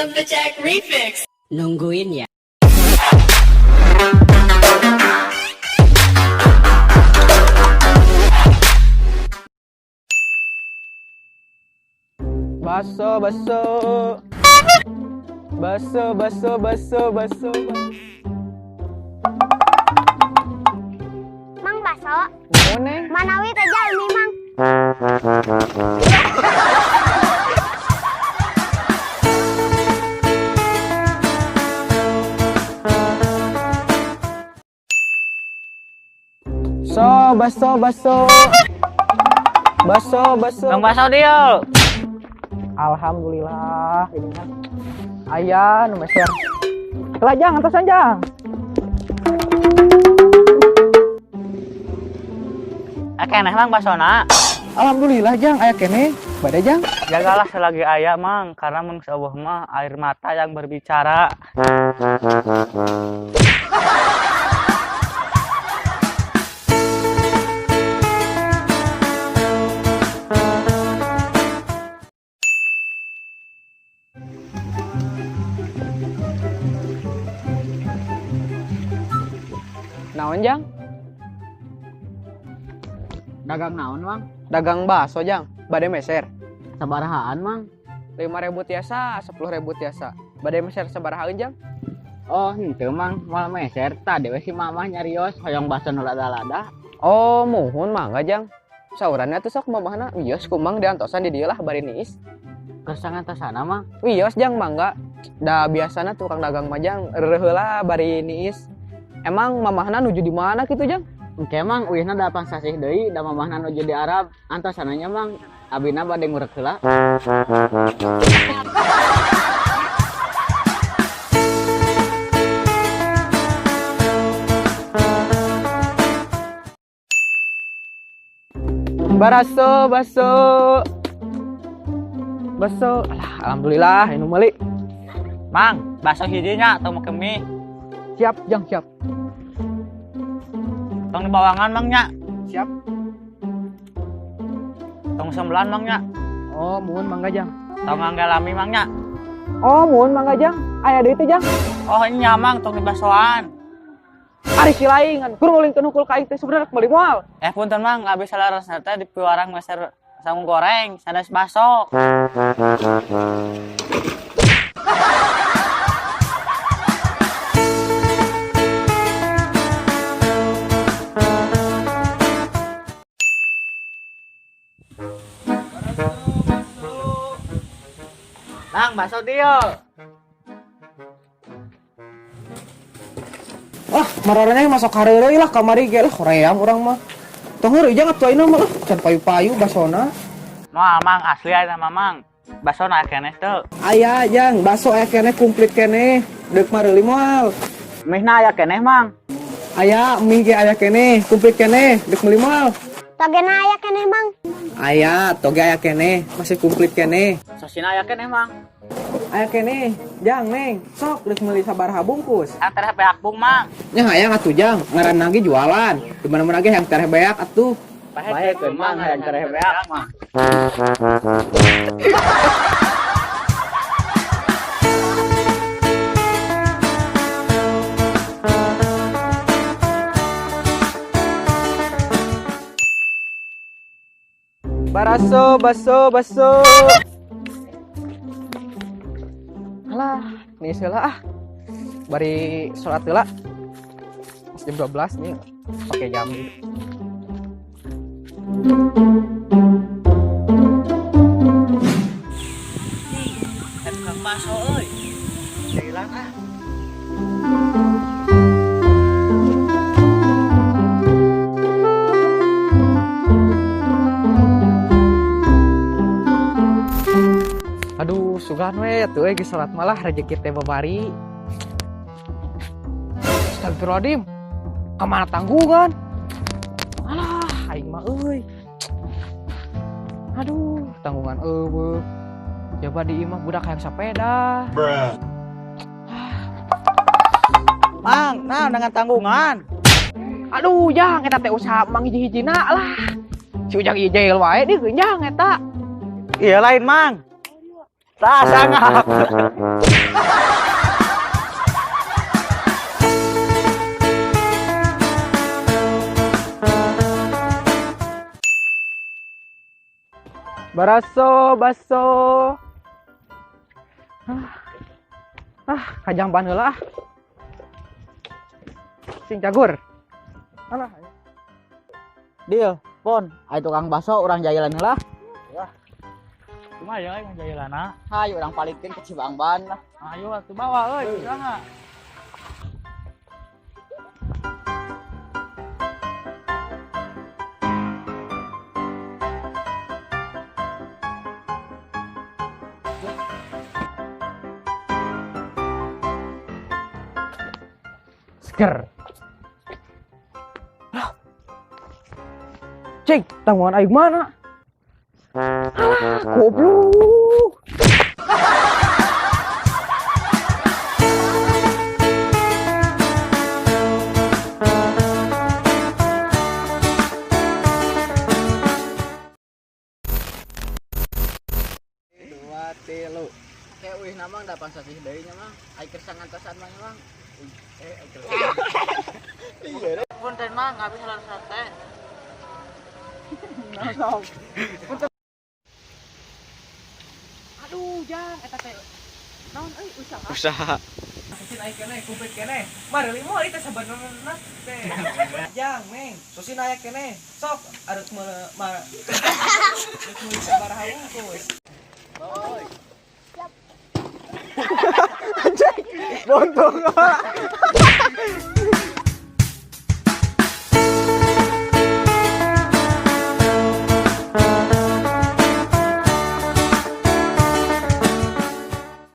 Lumberjack Refix. Nungguin ya. Baso, baso. Baso, baso, baso, baso. Mang baso, Nuhun, Neng. Manawi teh jalmi mang. So, baso, baso. Baso, baso. Bang baso dia. Alhamdulillah ini kan. Aya nu meser. Heula jang, antosan jang. Keneh mang basona. Alhamdulillah jang, aya keneh. Bade jang. Jagalah selagi aya mang, karena mun Allah mah air mata yang berbicara. Naon jang? Dagang naon mang? Dagang baso jang. Bade meser. Sabarahaan mang? 5.000 tiasa, 10.000 tiasa. Bade meser sabarahaan jang? Oh, henteu mang, moal meser tadi we si mamah nyarios hoyong baso nu lada-lada. Oh, muhun mangga jang. Saurannya tuh sok mamahna wios kumang diantosan di dieu lah bari niis. Kersa ngantosana mang. Wios jang mangga. Da biasana tukang dagang mah jang reureuh heula bari niis. Emang mamahna nuju di mana kitu jang? Engke mang uyahna da pangsasih deui da mamahna nuju di Arab. Antosana nya mang, abina bade ngurek heula. Baraso, baso. Baso. Alah, alhamdulillah ini meuli. Mang, baso hiji nya tong make mie. Siap jang, siap. Tong dibawangan mang nya. Siap. Tong sembelan mang nya. Oh, muhun mangga jang. Tong ngangge lami mang nya. Oh, muhun mangga jang. Aya deui teh jang. Oh nya mang tong dibasoan. Ari si lain kur ngulingkeun hukul ka aing teh sebenarnya meuli moal. Punten mang, abi salarasna teh di piwarang meser sangu goreng sanes baso. Mang, baso dia. Wah, maroranya masuk hareureuy lah kamari ge lah hoream urang mah. Tong heureuy jang atuh ayeuna mah lah can payu-payu basona. Moal mang, asli aya mah mang. Basona keneh teu. Aya jang, baso aya keneh komplit keneh. Deuk mareuli moal. Mihna aya keneh mang. Aya mie ge aya keneh, komplit keneh, deuk meuli moal. Togena aya keneh mang. Aya, toge aya keneh, masih komplit keneh. Sosina aya keneh mang. Aya keneh, jang neng, sok deuk meuli sabaraha bungkus. Yang tereh beak bung mang. Nya hayang atuh jang, ngaranna ge jualan. Di mana-mana ge hayang tereh beak atuh. Baekeun mang hayang tereh beak mah. Baraso, baso, baso. Alah, nih heula ah. Bari sholat heula. Pas jam 12 nih, pakai jam gitu. Tukang baso euy. Hilang ah. Aduh, sugan we atuh euy geus salat malah rezeki teh babari. Astagfirullahaladzim. Kamana tanggungan? Alah, aing mah euy. Aduh, tanggungan eueuh. Coba di imah budak hayang sepeda. Mang, nah dengan tanggungan. Aduh, jang eta teh usaha mang hiji-hijina lah. Si Ujang ieu jahil wae deui jang eta. Iya lain mang. Tah sangap. Baraso, baso. Ah, kajang ban heula ah. Sing cagur. Alah. Deal, pon, ayo tukang bakso urang jailan heula. Kumaha ya euy ngajailana? Hayu urang palikeun ke Cibangban lah. Ayo atuh bawa euy, saha? Seger. Lah. Cek, tanggungan aing mana? Alah, goblok. Dua tilu. Kayak uih namang da pangsasih deui nya mang. Ai keur sangantosan mah nya mang. Eh, Iya. Punten mang, abi salah sate. Aduh, jang eta teh. Naon euy usaha? Usaha. Susin aing keneh, kumplit keneh. Mareli moal teh sabenerna teh. Jang, meng, susin aya keneh. Sok arek meule ma. Arek meuli sabaraha bungkus. Anjing, bontong.